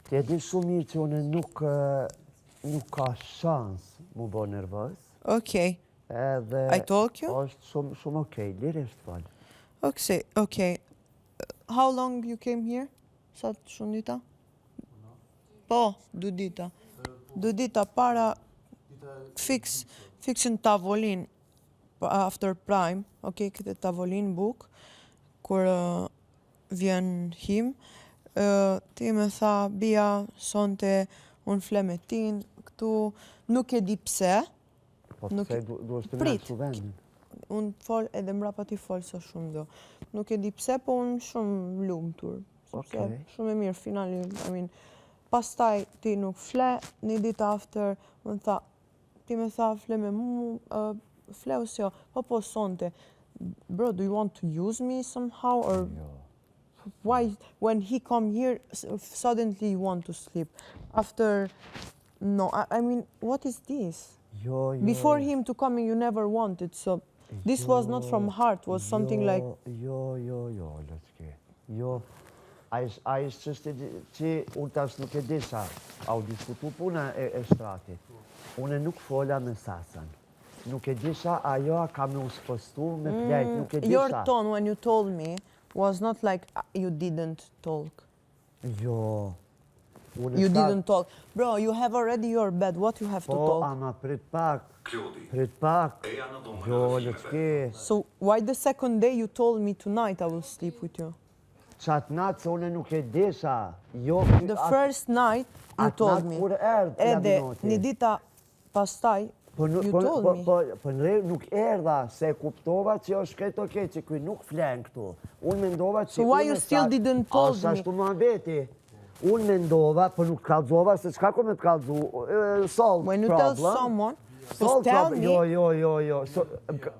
Ti e di shumë mirë që unë nuk, nuk ka shans mu bo nervoz. Okej. Edhe I talk you? është shumë, shumë okej, lirisht fol. Okay, okay. How long you came here? Sa shumë dita? Po, du dita. Du dita para fix, fix në tavolin after prime, okay, këtë tavolin buk, kur uh, vjen him, uh, ti me tha, bia, sonte, unë fle me tin, këtu, nuk e di pse, Po Nuk- pse du, duhesh të Prit. më su vendin. unë fol edhe mbrapa ti fol sa shumë do. Nuk e di pse, po unë shumë lumtur. Sepse Okej. Shumë e mirë, finali, I mean, pastaj ti nuk fle, një ditë after, më tha, ti me tha fle me mu, uh, fle ose jo, po po sonte. Bro, do you want to use me somehow or Jo. why when he come here suddenly you want to sleep after no I, I mean what is this Jo, jo. before him to coming you never wanted so this was not from heart was something like Jo, jo, jo, Loçke. Jo. A ish, a ish çështje që unë tash nuk e disha, a u diskutu puna e, e shtratit. Unë nuk fola me Sasën. Nuk e disha ajo a ka me u spostu me flejt, nuk e disha. Mm, your tone when you told me was not like you didn't talk Jo. Unë you tha- didn't talk bro you have already your bed what you have to Po, talk ama prit pak, Klodi, prit pak. eja në dhomën e Jo, rrëfimeve. Loçke. so why the second day you told me tonight I will sleep with you Qatë natë se unë nuk e disha. Jo, the first night you atë told natë me kur erdh edhe Labinoti. një dita pastaj Po, nuk, you po, told po, me po, po në re nuk erdha, se kuptova që është krejt okej, që ky nuk flen këtu. Unë mendova që... So why unë you e still sa- didn't told A, me? ashtu muhabeti. Unë mendova, po nuk kallzova se çka ko me të kallzu, e, solve When you tell problem. someone, Solve just tell problem. me. Jo, jo, jo, jo. So,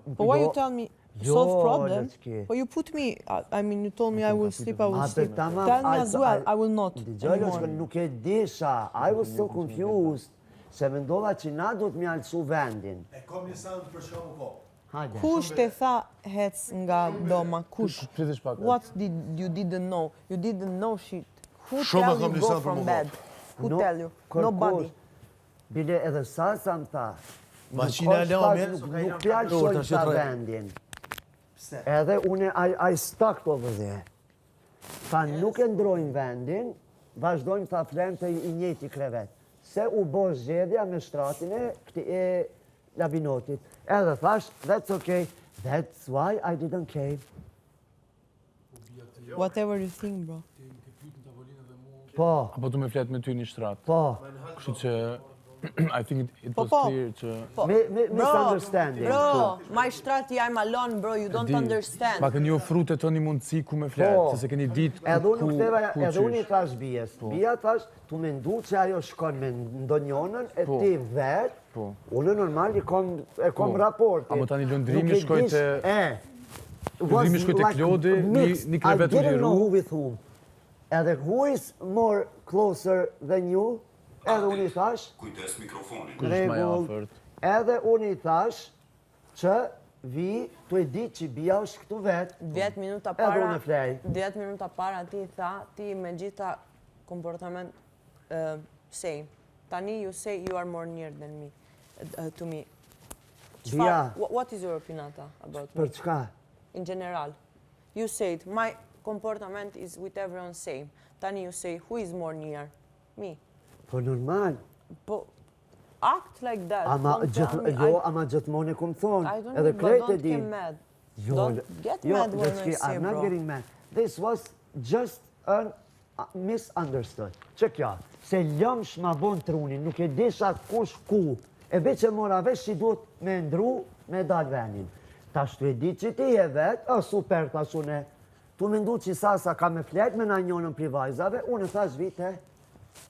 But why jo, you tell me Jo, solve problem? Loçki. But you put me, I, I mean, you told me I will sleep, I will A, sleep. për tamam, Tell me I- as well, I- I will not Dëgjoj, Loçka, anymore. nuk e disha. I was so confused. Se mendova që na duhet m'ja lësu vendin. E kom një sound për shka më po. Hajde. Kush te tha hec nga doma? Kush? Pritesh pak. What did you didn't know? You didn't know shit. Who Shumë tell e you kom një go sound për from më bed? Who No, tell you? kërkush. Nobody. Bile edhe sa sa më tha. nuk Maqina e është lamje, pas, Nuk, nuk t'ja Dorë, lëshoj tash ta e tre. vendin. Pse? Edhe une, I, I stuck over there. Tha nuk e ndrojmë vendin, vazhdojmë ta flem të i njëjti krevet. Se u bo zgjedhja me shtratin e, këti, e Labinotit. Edhe thash, that's okay, that's why I didn't came. Whatever you think, bro. Po, Apo du me flet me ty një shtrat. po, Kështu që I think it, it Po, was po. clear që Po. Mi, mi, Bro, misunderstanding. Bro, my shtrati I'm alone, bro, you don't Di, understand. Ma keni ofru të të një mundësi ku me flet, Po. se se keni ditë ku, Edhe unë ku, nuk theva, ku edhe unë i qysh. thash bijes. Bija thash, tu mendu që ajo shkon me ndonjonën e Po. ti vet, Po. unë normal i kom, e kom Po. raportin. Amo tani Londrimi Nuk e shkoi dish- te- E. Londrimi shkoi te Klodi, një- një krevet I u didn't liru. know who with whom. Edhe who is more closer than you? Edhe unë i thash, Kujdes mikrofonin. Kush është më i rregull. afërt? Edhe unë i thash që vi, tu e di që bia është këtu vet. 10 minuta Edhe para, unë e flej. 10 minuta para ti i tha, ti me gjitha komportament uh, same. Tani you say you are more near than me, uh, to me. Bia. Çfarë- wha- what is your opinion about me? Për çka? In general. You said my comportament is with everyone same. Tani you say who is more near? Me. Po normal. Po act like that. Ama Don't tell gjithë, me, jo, I, ama gjithmonë e kom thonë. I don't Edhe but krejt e don't di. get mad. Jo, Don't get jo, mad when I Loçki, say, I'm not bro. getting mad. This was just an uh, misunderstood. Që kjo? Se lëmsh ma bon trunin, nuk e disha kush ku. E veç e mora vesh që duhet me ndru, me dal venin. Tash tu e di që ti e vet, o super, tash une. Tu mendu që sa sa ka me flet me na njonën pri vajzave, unë e thash vite,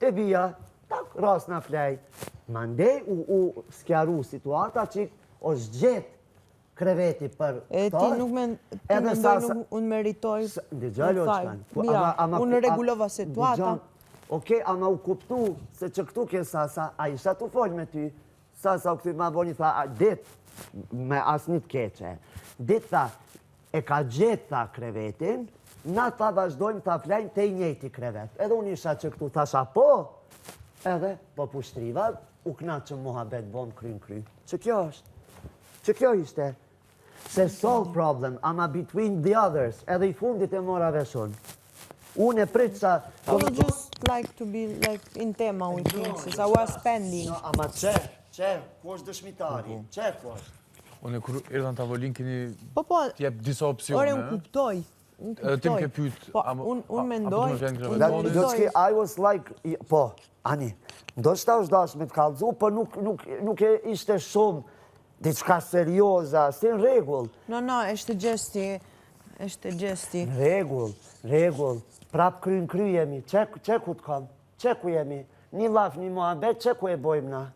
te bia, tak, ras na flej. Mandej u, u skjaru situata që është gjetë kreveti për E këto. ti nuk men, ti Edhe mendoj sa- sa- nuk unë meritoj. Dëgjoj më Loçkan. fal. Po, Bia, ama- ama- unë a- rregullova situata. dëgjon, Okej, ama u kuptu se që këtu ke Sasa, a isha tu fol me ty, Sasa u këty ma boni tha, a, dit, me asnjë të keqe. Dit tha, e ka gjetë tha krevetin, Na ta vazhdojmë ta flajmë te i njëjti krevet. Edhe unë isha që këtu, thasha po, edhe po pushtriva, u knaqëm muhabet bom kry në kry. Që kjo është? Që kjo ishte? Se solve problem, ama between the others, edhe i fundit e mora vesh unë. Unë e prit sa... I would just like to be like in tema with him, since I was spending. No, ama që, që, ku është dëshmitari? Që, ku është? Unë kur erdha në tavolinë keni Po, po, t'jep disa opsione. ore, unë kuptoj. Unë Edhe ti më kuptoj. ke pyet, Po, a mo- unë a- a po mendoj, du me flenë unë krevet? La, Unë do kuptoj. të I was like, po, ani, ndoshta është dash me të kallzu, po nuk e ishte shumë diçka serioza, si në rregull. No, no, është gjesti, është gjesti. Në rregull, rregull, prap kry në kry jemi, që ku të kam, që ku jemi, një laf, një muhabet, që ku e bojmë na?